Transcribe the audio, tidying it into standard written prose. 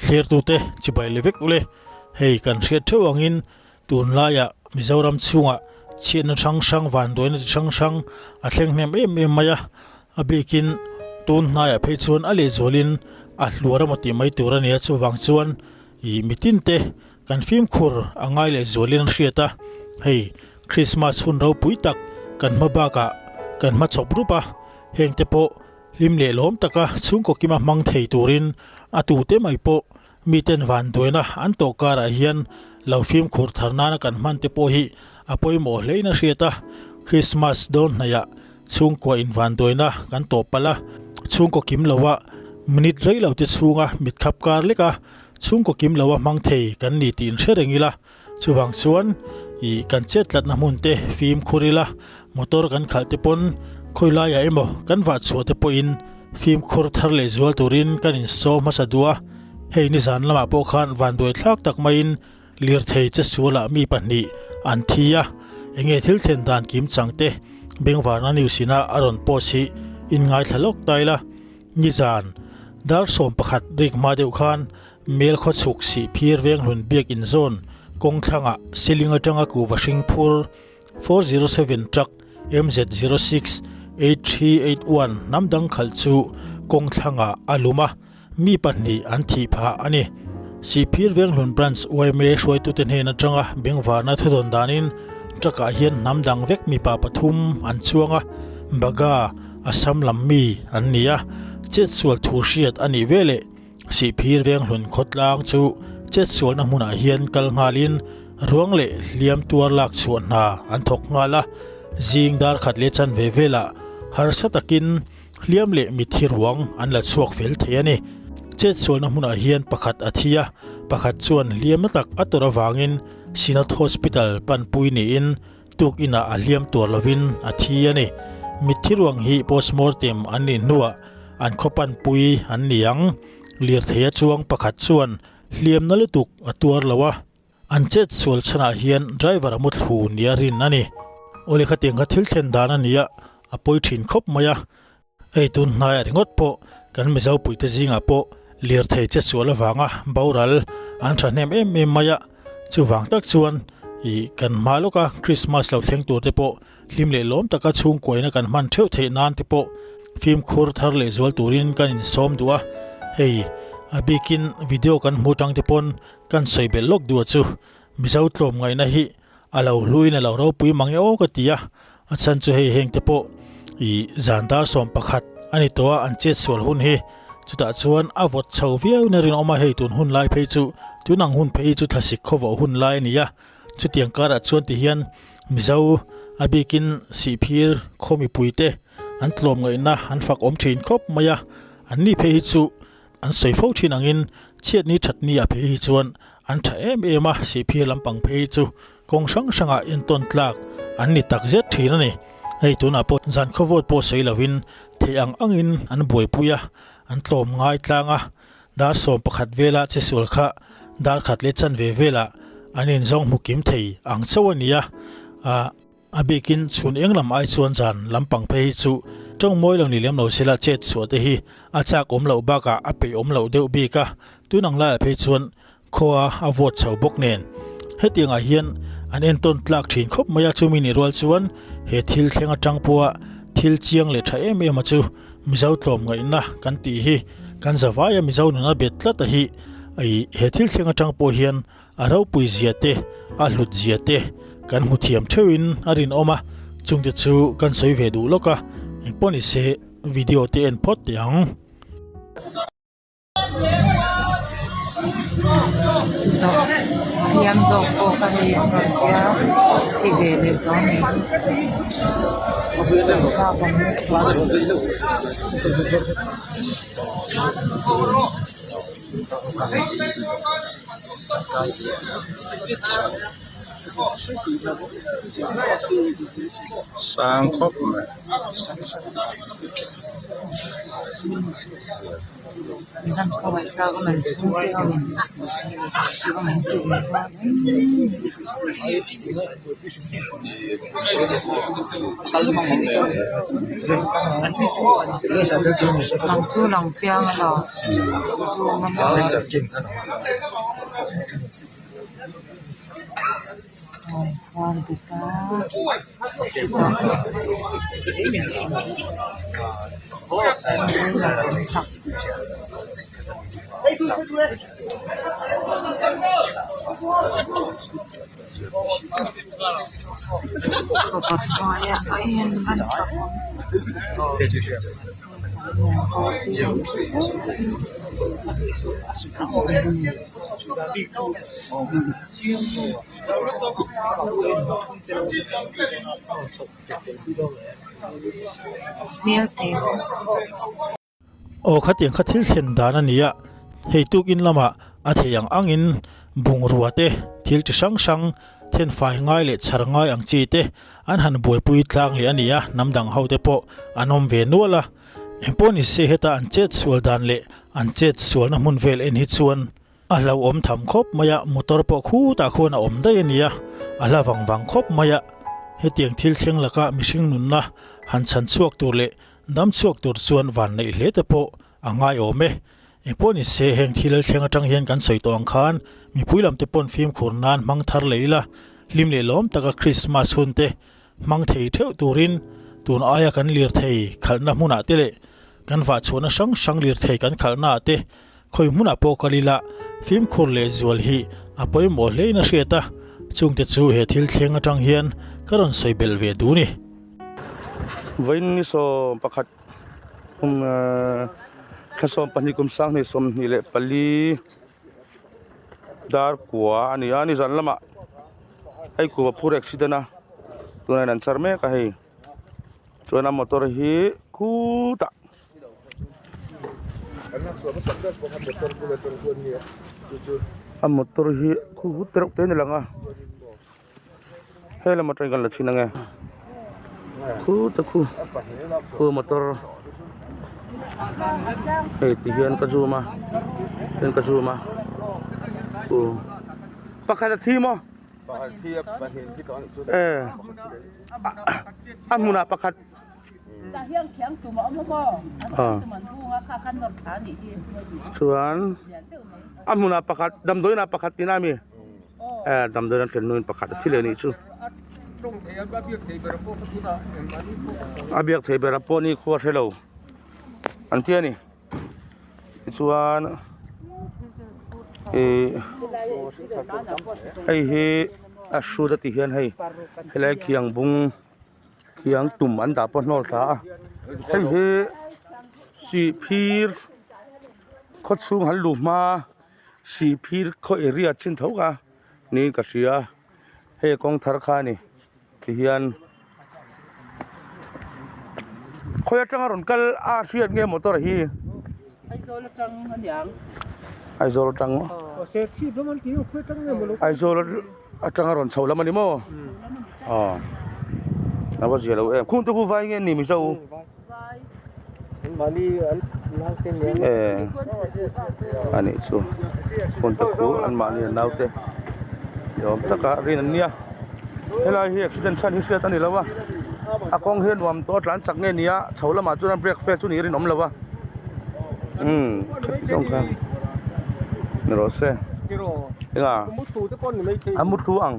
Thlirtute chibai le vek ule. Hei kan hriat theuh angin tunlaiah Mizoram chhungah chhiatna hrang hrang vanduaina chi hrang hrang a thleng hnem em em mai a, a bikin tun hnaiah phei chuan a lehzualin a hluar emaw tih mai tur a ni a, chuvang chuan ih mitinte kan fimkhur a ngai lehzualin an hriat a, hei Krismas hun ropui tak kan hma bakah kan hma chawp rup a, hengte pawh Hlim leh lawm taka chhungkaw kima hmang thei turin a tute mai pawh miten vanduaina an tawh karah hian lo fimkhur thar nana kan hman te pawh hi a pawimawh hlein a hriat a. Krismas dawn hnaihah chhungkua invanduaina kan tawh palh a, chhungkaw kim loa minute rei lo te chhunga mitkhap kar lek a, chhungkaw kim loa hmang thei kan ni tih inhre reng ila. Chuvang chuan ih kan chet tlatna hmun te fimkhur ila, motor kan khalh te pawn khawi laiah emaw kan vah chhuah te pawhin fimkhur thar leh zual turin kan insawm hmasa duh a. Hei nizan lamah pawh khan vanduai thlak tak maiin lirthei che sualah mi pahnih an thi a, enge thil thlen dan kim chang te Bengvarna news ina a rawn post hi inngaithla lawk ta ila. Nizan dar 11 rik hma deuh khan Mel khaw chhuk sih phir venghlun biak inzawn kawng thlangah Siling atanga kuhva hring phur 407 truck MZ06 8381 hnam dang khalh chu kawng thlangah a lum a, mi pahnih an thih phah a ni. Sihphir Venghlun Branch yma hruaitute hnen atanga bengvarna thudawn danin truck ah hian hnam dang vek mipa pathum an chuang a, Baga, Assam lam mi an ni a, chetsual thu hriat a nih veleh Sihphir Venghlun khawtlang chu chetsualna hmunah hian kal nghalin ruang leh hliam tuar lak chhuah hna an thawk nghal a, zing dar khat leh chanve velah harsa takin hliam leh mitthi ruang an la chhuak fel thei a ni. Chetsualna hmunah hian pakhat a thi a, pakhat chuan hliam na tak a tawrh avangin Synod Hospital panpui niin tuk inah a hliam tuar lovin a thi a ni. Mitthi ruang hi postmortem an nih hnuah an khaw panpui an ni ang. Lirthei a chuang pakhat chuan hliamna lutuk a tuar lo a, an chet sual chhanah hian driver a mu thlu nia rin a ni. Awle khatiang kha thil thlen dan a ni a, a pawi thin khawp mai a. Hei tun hnaiah ringawt pawh kan Mizo puite zingah pawh lirthei che sual avanga boral an thahnem em em mai a, chuvang tak chuan ih kan hma lawka Krismas lo thleng tur te pawh hlim leh lawm taka chhungkuaina kan hman theuh theih nan te pawh fimkhur thar leh zual turin kan insawm duh a, hei a bikin video kan hmu tang te pawn kan sawi belh lawk duh a chu Mizo tlawmngaihna hi a lo hluin a lo ropui mang e aw ka ti a, a chhan chu hei heng te pawh ih zan dar 11 a ni tawh a an chet sual hun hi chutah chuan a vawt chho viau na rinawm a hei tun hun lai phei chu tun ang hun phei chu thlasik khawvawh hun lai a ni a chutiang karah chuan ti hian Mizo a bikin Sihphir khaw mipui te an tlawm ngaihna an fak awm thin khawp mai a an ni phei hi chu An sawi fo thin angin chhiatni thatni ah phei hi chuan an tha em em a, Sihphir lampang phei hi chu kawng hrang hrangah entawn tlak an ni tak zet thin a ni. Hei tunah pawh zan khawvawt pawh sawi lovin theih ang angin an buaipui a, an tlawm ngai tlang a, dar 11 vela che sual kha dar khat leh chanve velah an inzawng hmu kim thei ang chauh a ni a, A bikin chhun eng lam ai chuan zan lampang phei hi chu tawng mawi lo ni lem lo sela chet chhuah te hi a chak awm loh bakah a peih awm loh deuh bik a, tun ang laiah phei chuan khua a vawt chho bawk nen. Hetiangah hian an entawn tlak thin khawp mai a, chumi nih rual chuan he thil thleng atang pawha thil chiang leh tha em em a chu Mizo tlawmngaihna kan tih hi kan zavaia Mizo nuna bet tlat a hi he thil thleng atang pawh hian A ropui zia te, a hlut zia te kan hmu thiam theuhin a rinawm a, chungte chu kan sawi ve duh lawk a, engpawh ni se video te en phawt teh ang. Hliam zawk pawh kha hei an rawn tia ti ve leh tawh a ni. Sang khawp mai. An han khawngaih thlak a man chhungte ho in hreawm an tih ve hma mai. Lang chu lang chiang a lo zoom a maw. Aw khatiang kha thil thlen dan a ni a, hei tukin lamah a thei ang angin bungrua te thil chi hrang hrang thenfai ngai leh chhar ngai ang chi te an han buaipui tlang leh a ni a, hnam dang ho te pawh an awm ve nual a, engpawh ni se heta an chet sual dan leh an chet sualna hmun vel en hi chuan A hlauhawm tham khawp mai a, motor pawh khutah khuan a awm daih a ni a, a hla vang vang khawp mai a. Hetiang thil thleng laka mihring nunna han chhan chhuak tur leh dam chhuak tur chuan van neih hle te pawh a ngaiawm e. Engpawh ni se heng thil thleng atang hian kan sawi tawh ang khan mipui lam te pawn fimkhur nan hmang thar leh ila, hlim leh lawm taka Krismas hun te hmang thei theuh turin tun aia kan lirthei khalhna hmunah te leh kan vahchhuahna hrang hrang lirthei kan khalhna ah te Khawi hmunah pawh kal ila fimkhur leh zual hi a pawimawh hlein a hriat a, chungte chu he thil thleng atang hian ka rawn sawi belh ve duh ni. Vawiin ni 11 kum thla 12 kum 2024 dar kua a ni a, nizan lamah hei kuva phur accident a tunah hian an char mek a hei chuan a motor hi khutah. A motor hi khu hut te reuh te a ni lang a helam atangin kan la chhin ange khu te khu khu motor hei ti hian ka zoom a hian ka zoom a khu pakhat a thi maw e a hmunah pakhat. Chuan a hmunah pakhat damdawiin ah pakhat tihna ami eh damdawiin an thlen hnuin pakhat a thi leh anih chu a biak theih ber a pawh ni khua hre lo an ti a ni tichuan ih hei hi a hrut a tih hian hei helai khiang bung. Khiang tum an dah pawh hnawl thla a hei hi Sihphir khaw chhung han luh hma Sihphir khaw area chin tho kha niin ka hria hei kawng thar kha a ni tihian khawi atanga rawn kal a hriat nge motor hi. Aizawl atang a niang. Aizawl atang maw? Aizawl atanga rawn chho lam a ni maw? Aw a va zia lo em khung te khu vai nge ni Mizo? E a nih chu khung te khu anmahni an naute ni awm taka rin an nia helai hi accident chhan hi hriat a ni lo a a kawng hi a nuam tawh a tlan chak nge ni a chho lamah chuan a brake fail chu ni rinawm lo a umm khati zawng khan ni rawh se enga a mutthlu ang.